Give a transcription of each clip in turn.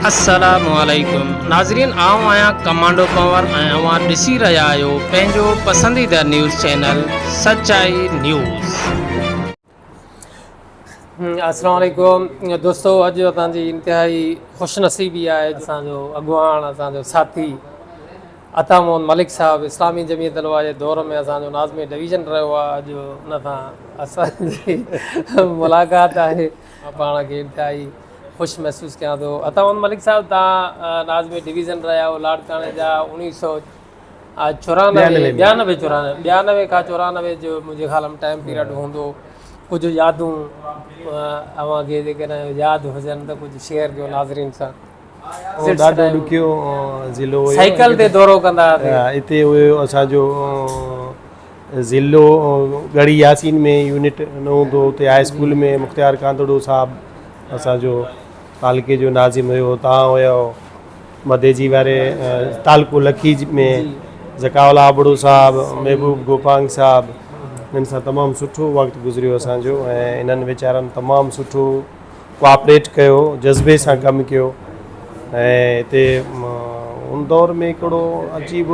السلام عليڪم ناظرين آئون آهيان ڪمانڊو پنور ۽ اوهان ڏسي رهيا آهيو پنهنجو پسنديده نيوز چينل سچائي نيوز. السلام عليڪم دوستو اڄ اسان جي انتهائي خوش نصيبي آهي اسان جو اڳواڻ اسان جو ساٿي عطا محمد ملڪ صاحب اسلامي جمعيت الوا جي دور ۾ اسان جو ناظم ڊويزن رهيو آهي اڄ ان سان اسان جي ملاقات آهي پاڻ کي انتهائي خوش محسوس ڪيان ٿو. عطا محمد ملڪ صاحب تان ناظمي ڊويزن رهيا آهيو لاڙڪاڻي جا اوڻيهه سو چورانوي ٻيانوي چورانوي ٻيانوي کان چورانوي جو منهنجي خيال ۾ ٽائيم پيريڊ هوندو ڪجهه يادون اوهان کي جيڪڏهن ياد هجن ته ڪجهه شيئر ڪيو ناظرين سان. ڏاڍو ڏکيو ضلعو هيو. سائيڪل تي دورو ڪندا هئاسين. اتي هيو اسان جو ضلعو ڳڙهي ياسين ۾ يونٽ نه هوندو هو اتي هاء اسڪول ۾ مختيار ڪانڌڙو صاحب اسان جو تعلقي جو ناظم هيو تان هيو مديجي واري تعلقو لکي ۾ ذڪاء الله ابڙو صاحب محبوب گوپانگ صاحب انهن سان تمام سٺو وقت گذريو اسان جو ۽ انهن ويچارن تمام سٺو ڪوآپريٽ ڪيو جذبي سان ڪم ڪيو ۽ هتي ان دور ۾ هڪڙو عجيب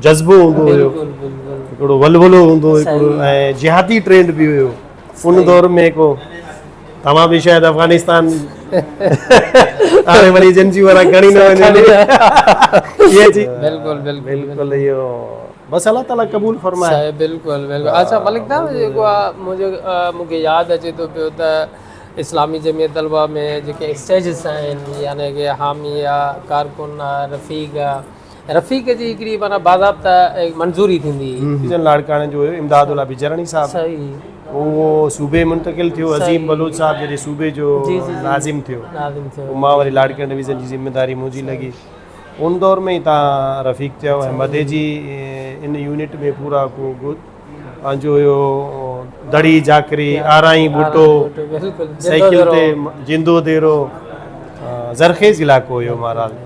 جذبو هوندو هيو هڪڙو ولولو هوندو هو هڪڙو ۽ جهادي ٽرينڊ به هيو ان دور ۾ ڪو توهان به شايد افغانستان هاڻي وري ايجنسي وارا کڻي نه وڃن بلڪل بلڪل بلڪل اهو بس الله تعالي قبول فرمائي. بلڪل بلڪل اچها ملڪ صاحب جيڪو آ منهنجو مونکي ياد اچي ٿو پيو ته اسلامي جمعيت طلبه ۾ جيڪي اسٽيجز آهن يعني ڪي حامي آ ڪارڪن آ رفيق آ رفيق جي هڪڙي معنيٰ باضابطه منظوري ٿيندي هئي. ڊويزن لاڙڪاڻي جو هيو امداد الله بجراڻي صاحب صحيح اهو صوبي منتقل ٿيو عظيم بلوچ صاحب جڏهن صوبي جو ناظم ٿيو ناظم ٿيو پوء مان وري لاڙڪاڻي ڊويزن جي ذميداري منهنجي لڳي ان دور ۾ ئي تان رفيق ٿيو ۽ مدي جي ان يونٽ ۾ پورا ڪو پنهنجو هيو دڙي جاکري آرائين ٻوٽو سائيڪل تي جندو ديرو زرخيز علائقو هيو مهاراج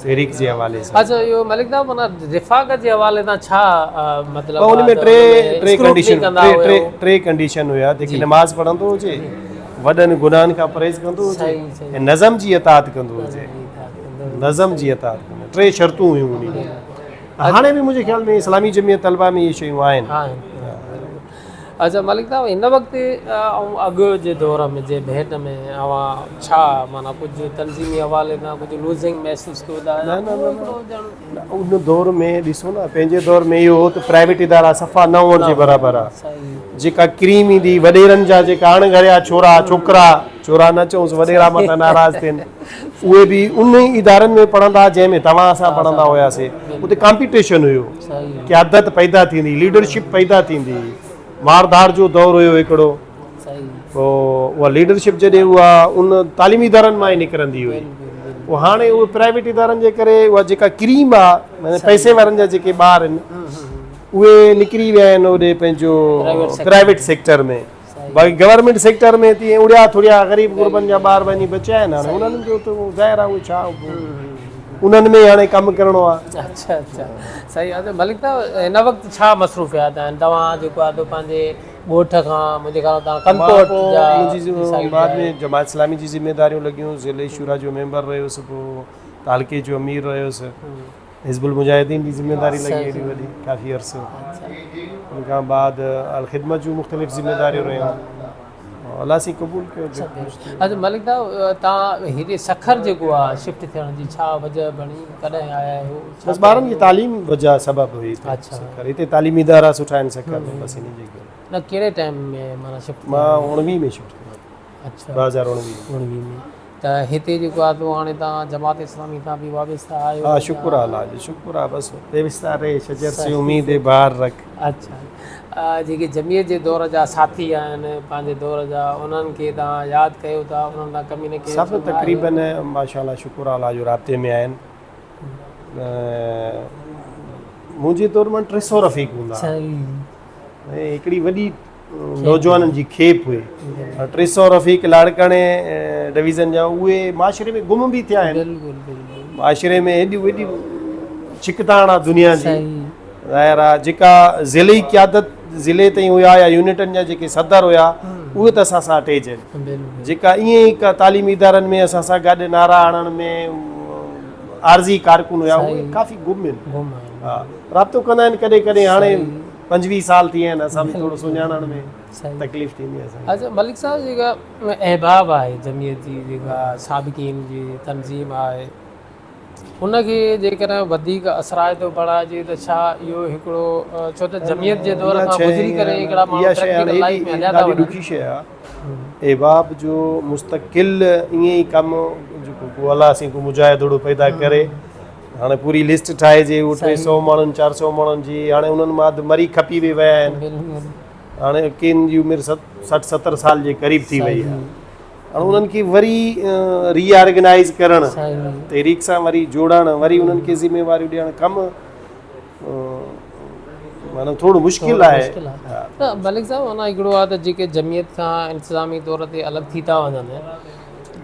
تحريڪ جي حوالي سان. اچها اهو ملڪ صاحب معنيٰ رفاقت جي حوالي سان ڇا مطلب ان ۾ ٽي ٽي ڪنڊيشن ٽي ٽي ڪنڊيشن هيا جيڪي نماز پڙهندو هجي وڏن گناهن کان پرهيز ڪندو هجي ۽ نظم جي اطاعت ڪندو هجي نظم جي اطاعت ڪندو ٽي شرطون هيون ان ۾ هاڻي به منهنجي خيال ۾ اسلامي جمعيت طلبه ۾ اهي شيون آهن. اچا ملڪ صاحب هن وقت ۽ اڳ جي دور ۾ جي ڀيٽ ۾ اوهان ڇا معنيٰ ڪجهه تنظيمي حوالي سان ڪجهه لوزنگ محسوس ڪيو ٿا نه نه نه نه ان دور ۾ ڏسو نه پنهنجي دور ۾ اهو هو ته پرائيويٽ ادارا صفا نه هئڻ جي برابر آ جيڪا ڪريم ايندي وڏيرن جا جيڪا اڻ گهريا ڇورا ڇوڪرا ڇورا نه چئونس وڏيرا متان ناراض ٿين اهي به انهن ادارن ۾ پڙهندا جنهن ۾ توهان اسان پڙهندا هياسي اتي ڪامپيٽيشن هيو قيادت پيدا ٿيندي ليڊرشپ پيدا ٿيندي مار ڌار جو دور هيو هڪڙو پوء اها ليڊرشپ جڏهن اها ان تعليمي ادارن مان ئي نڪرندي هئي پوء هاڻي اهي پرائيويٽ ادارن جي ڪري اها جيڪا ڪريم آهي پئسي وارن جا جيڪي ٻار آهن اهي نڪري ويا آهن اوڏي پنهنجو پرائيويٽ سيڪٽر ۾ باقي گورنمينٽ سيڪٽر ۾ تيئن اڙيا ٿڙيا غريب غربن جا ٻار وڃي بچيا آهن هاڻي انهن جو ته ظاهر آهي اهي ڇا انهن ۾ هاڻي ڪم ڪرڻو آهي. اچها اچها صحيح آهي ملڪ صاحب هن وقت ڇا مصروفيات آهن توهان جيڪو آهي تو پنهنجي ڳوٺ کان منهنجي خيال توهان ڪنڌڪوٽ جا منهنجي بعد ۾ جماعت اسلامي جي ذميداريون لڳيون ضلعي شورا جو ميمبر رهيس پوء تعلقي جو امير رهيس حزب المجاهدين جي ذميداري لڳي ايڏي وڏي ڪافي عرصو ان کان بعد الخدمت جون مختلف ذميداريون رهيون الله سائين قبول ڪيو جيڪو ڪجهه ٿيو. اچا ملڪ صاحب تان هيڏي سکر جيڪو آ شفٽ ٿيڻ جي ڇا وجه بڻي ڪڏهن آيا آهيو بس ٻارن جي تعليم وجه سبب هئي هتي سکر هتي تعليمي ادارا سٺا آهن سکر ۾ بس انهي جي ڪري. نه ڪهڙي ٽائيم ۾ معنيٰ شفٽ مان 19 ۾ شفٽ ٿيو اچها 2019 19 ۾ ته هتي جيڪو آهي سو هاڻي توهان جماعت اسلامي سان به وابسته آهيو. ها شڪر آهي الله جو شڪر آهي بس پيوسته رهي شجر سي اميد بهار رک. اڇا جيڪي جمعيت جي دور جا ساٿي آهن پنهنجي دور جا انهن کي توهان ياد ڪيو ٿا انهن سان ڪميونيڪيشن سڀ تقريبن ماشاء الله شڪر آهي الله جو رابطي ۾ آهن منهنجي دور ۾ 300 رفيق هوندا هئا هڪڙي وڏي نوجوانن جي کيپ هئي. 300 رفيق لاڙڪاڻي ڊويزن جا اهي معاشري ۾ گم به ٿيا آهن. معاشري ۾ ايڏي وڏي ڇڪتاڻ آ دنيا جي ظاهر آ جيڪا ضلعي قيادت ضلعي تائين هيا يا يونٽن جا جيڪي صدر هيا اهي ته اسان سان اٽيچ آهن. جيڪا ائين ئي ڪا تعليمي ادارن ۾ اسان سان گڏ نعرا هڻڻ ۾ عارضي ڪارڪن هيا اهي ڪافي گم آهن. ها رابطو ڪندا آهن ڪڏهن ڪڏهن هاڻي 25 سال ٿي ويا آهن اسان به ٿورو سڃاڻڻ ۾ تڪليف ٿيندي آهي اسان کي. اچا ملڪ صاحب جيڪا احباب آهي جمعيت جي جيڪا سابقين جي تنظيم آهي ان کي جيڪڏهن وڌيڪ اثرائتو بڻائجي ته ڇا اهو هڪڙو ڇو ته جمعيت جي دور کان گذري ڪري هڪڙا ماڻهو پريڪٽيڪل لائيف ۾ هليا ٿا وڃن. ڏکي شيء آهي احباب جو مستقل ائين ئي ڪم جيڪو ڪو الله سين ڪو مجاهدڙو پيدا ڪري هاڻي پوري لسٽ ٺاهجي اهو 300 ماڻهن 400 ماڻهن جي هاڻي انهن مان اڌ مري کپي به ويا آهن هاڻي ڪن جي عمر 60 70 سال جي قريب ٿي وئي آهي هاڻي انهن کي وري ري آرگنائيز ڪرڻ تحريڪ سان وري جوڙڻ وري انهن کي ذميواريون ڏيڻ ڪم معنيٰ ٿورو مشڪل آهي. ته ملڪ صاحب معنيٰ هڪڙو آهي ته جيڪي جمعيت کان انتظامي طور تي الڳ ٿي ٿا وڃن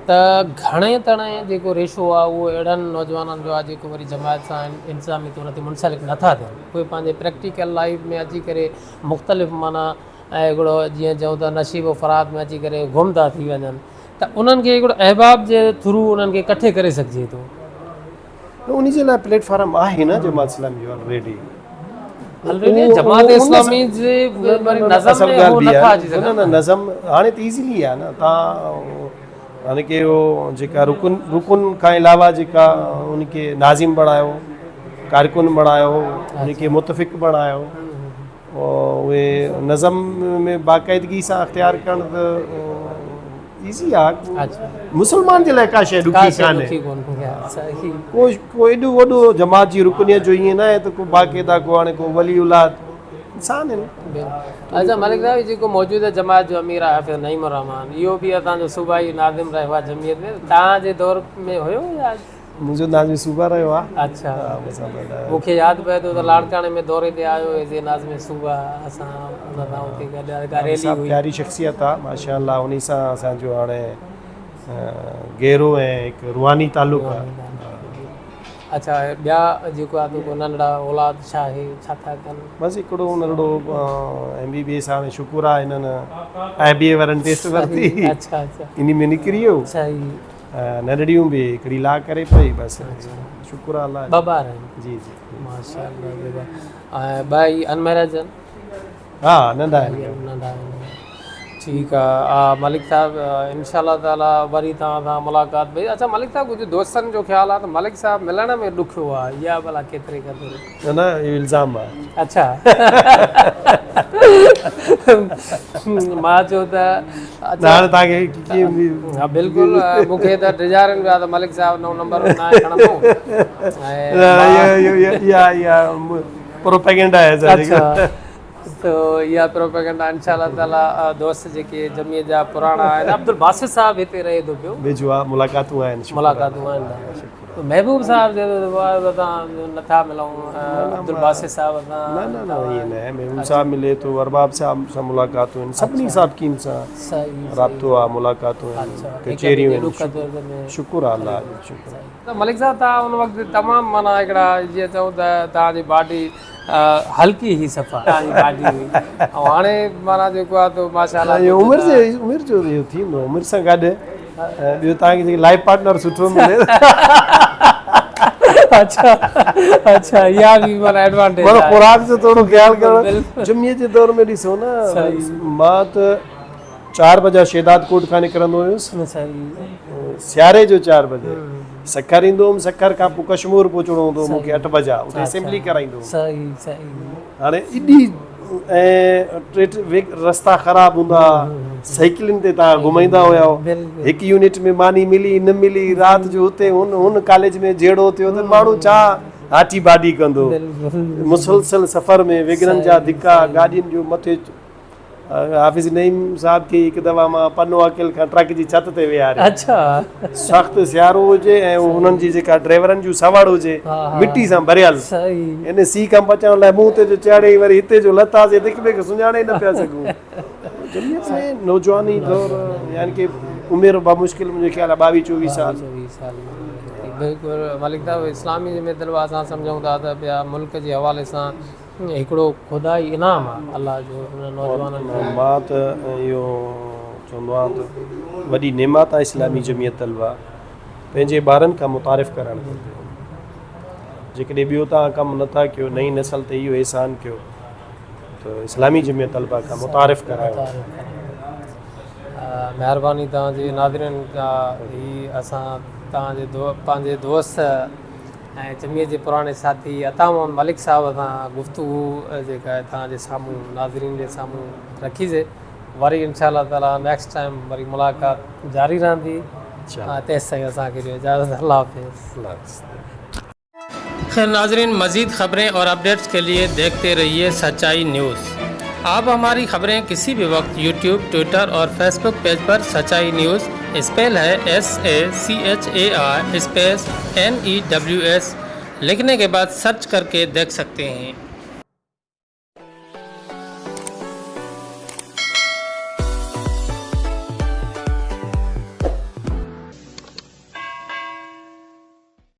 ته گهڻي تڻي جيڪو ريشو آهي اهو اهڙن نوجوانن جو آهي جيڪو وري جماعت سان انتظامي طور تي منسلڪ نٿا ٿين اهي پنهنجي پريڪٽيڪل لائيف ۾ اچي ڪري مختلف معنيٰ ۽ هڪڙو جيئن چئون ته نشيب و فراز ۾ اچي ڪري گم ٿا ٿي وڃن ته انهن کي هڪڙو احباب جي ٿرو انهن کي ڪٺي ڪري سگهجي ٿو. نه انهي جي لاء پليٽ فارم آهي نه جماعت اسلامي جو آلريڊي. آلريڊي جماعت اسلامي جي وري نظم ۾ هو نٿا اچي سگهن. نه نه نظم هاڻي ته ايزلي آهي نه تان هاڻي ڪي هو جيڪا رڪن رڪن کان علاوه جيڪا ان کي ناظم بڻايو ڪارڪن بڻايو ان کي متفق بڻايو اهي نظم ۾ باقاعدگي سان اختيار ڪرڻ ته ايزي آ مسلمان جي لاء ڪا شيء ڏکي ڪانهي ڪو ڪو ايڏو وڏو جماعت جي رڪنيت جو ائين نه آهي ته ڪو باقاعده ڪو هاڻي ڪو ولي الله انسان آهن. اچا ملڪ صاحب جيڪو موجوده جماعت جو امير آهي حافظ نعيم الرحمان اهو به اسان جو صوبائي ناظم رهيو آهي جمعيت ۾ توهان جي دور ۾ هيو يا منهنجو ناظم صوبه رهيو آ. اڇا مون کي ياد پئي ٿو ته لاڙڪاڻي ۾ دوري تي آيو هيس ناظم صوبه اسان ان سان اتي گڏ ڪا ريلي هئي. پياري شخصيت آ ماشاء الله انهي سان اسان جو هاڻي گهرو ۽ هڪ روحاني تعلق آ. اڇا ٻيا جيڪو آ تو ڪو ننڍڙا اولاد ڇا آهي ڇا ٿا ڪن. بس هڪڙو ننڍڙو ايم بي بي ايس هاڻي شڪر آ هنن آء بي اي وارن ٽيسٽ ورتي اڇا اڇا انهي ۾ نڪري ويو. صحيح. ننڍڙيون به هڪڙي لا ڪري پئي بس شڪر آ الله جو. ٻه ٻار آهن. جي جي. ماشاءالله ٻه ٻار ۽ ٻه ئي ان ميرج آهن. ها ننڍا آهن. ننڍا آهن ٺيڪ آ ملڪ صاحب انشاء الله تعالي وري توهان سان ملاقات ڀئي اڇا ملڪ صاحب ڪجهه دوستن جو خيال آ ته ملڪ صاحب ملڻ ۾ ڏکيو آ اها ڀلا ڪيتري قدر نه نه اهو الزام آ. اڇا مان چيو ته نه هاڻي توهان کي ڪيئن به ها بلڪل مون کي ته ڊيڄارين پيا ته ملڪ صاحب نئون نمبر ناهي کڻندو نه اها اها پروپيگنڊا آهي اسان جي اڇا تو اها پروپيگنڊا انشاء الله تعالي دوست جيڪي جمعي جا پراڻا آهن عبدالباسط صاحب هتي رهي ٿو پيو ويجهو آهي ملاقاتون آهن ملاقاتون آهن محبوب صاحب چئي ٿو ته اسان نٿا ملون عبدالباسط صاحب سان. نه نه نه ائين نه آهي محبوب صاحب ملي ٿو ارباب صاحب سان ملاقاتون آهن سڀني سابقين سان رابطو آهي ملاقاتون آهن ڪچهريون آهن شڪر آهي الله جو شڪر. ته ملڪ صاحب توهان ان وقت تمام معنيٰ هڪڙا جيئن چئون ته توهان جي باڊي هلڪي هئي صفا توهان جي باڊي هئي ۽ هاڻي معنيٰ جيڪو آهي تو ماشاء الله عمر جي عمر جو اهو ٿيندو عمر سان گڏ ٻيو توهان کي جيڪي لائف پارٽنر سٺو ملي. اڇا اڇا اها به معنيٰ ايڊوانٽيج معنيٰ خوراڪ جو ٿورو خيال ڪرڻ جمعي جي دور ۾ ڏسو نه مان ته 4 بجا شهداد ڪوٽ کان نڪرندو هيس سياري جو 4 بجي سکر ايندو هوم سکر کان پوء ڪشمور پهچڻو هوندو هو مون کي 8 بجا اتي اسيمبلي ڪرائيندو هوم هاڻي ايڏي ۽ ٽي رستا خراب هوندا سائيڪلن تي تان گهمائيندا هيا هڪ يونٽ ۾ ماني ملي نه ملي رات جو اتي هن هن ڪاليج ۾ جهيڙو ٿيو ته ماڻهو ڇا هاٺي باڊي ڪندو مسلسل سفر ۾ ويگنن جا ڌڪا گاڏين جو مٿي حافظ نعيم صاحب کي هڪ دفعا مان پنو عاقل کان ٽرڪ جي ڇت تي ويهاريو. اڇا. سخت سيارو هجي ۽ انهن جي جيڪا ڊرائيورن جون سوڙ هجي مٽي سان ڀريل. ان سيء کان بچڻ لاء منهن تي جو چاڙهي وري هتي جو لٿاسين ته هڪ ٻئي کي سڃاڻي نه پيا سگهون. جمعيت ۾ نوجواني دور يعني ڪي عمر بمشڪل منهنجي خيال آهي ٻاويهه چوويهه سال. چوويهه سال بلڪل ملڪ صاحب اسلامي جمعيت العلماء اسان سمجهون ٿا ته پيا ملڪ جي حوالي سان هڪڙو خدائي انعام آ الله جو انهن نوجوانن کي. مان ته اهو. چوندو آهيان ته وڏي نعمت آهي اسلامي جمعيت طلبه پنهنجي ٻارن کان متعارف ڪرائڻ گهرجي. جيڪڏهن ٻيو توهان ڪم نٿا ڪيو نئين نسل تي اهو احسان ڪيو ته اسلامي جمعيت طلبه کان متعارف ڪرايو. مهرباني توهان جي ناظرين هي اسان توهان جي پنهنجي دوست ۽ جمعيت جي پراڻي ساٿي عطا محمد ملڪ صاحب سان گفتگو جيڪا آهي توهان جي سامهون ناظرين جي سامهون رکي سي وري انشاء الله تعالي نيڪسٽ ٽائيم وري ملاقات جاري رهندي تيستائين اسان کي ڏيو اجازت الله حافظ. الله حافظ. خير ناظرين مزيد خبرين اور اپڊيٽس کے لئے ديکھتے رھيے سچائي نيوز آپ ھماري خبرين ڪسي بھي وقت يوٽيوب ٽوئٽر اور فيسبوڪ پيج پر سچائي نيوز اسپيل ھي S A C H A I space N E W S لکھني کے بعد سرچ ڪر ڪي ديکھ سکتي ھين.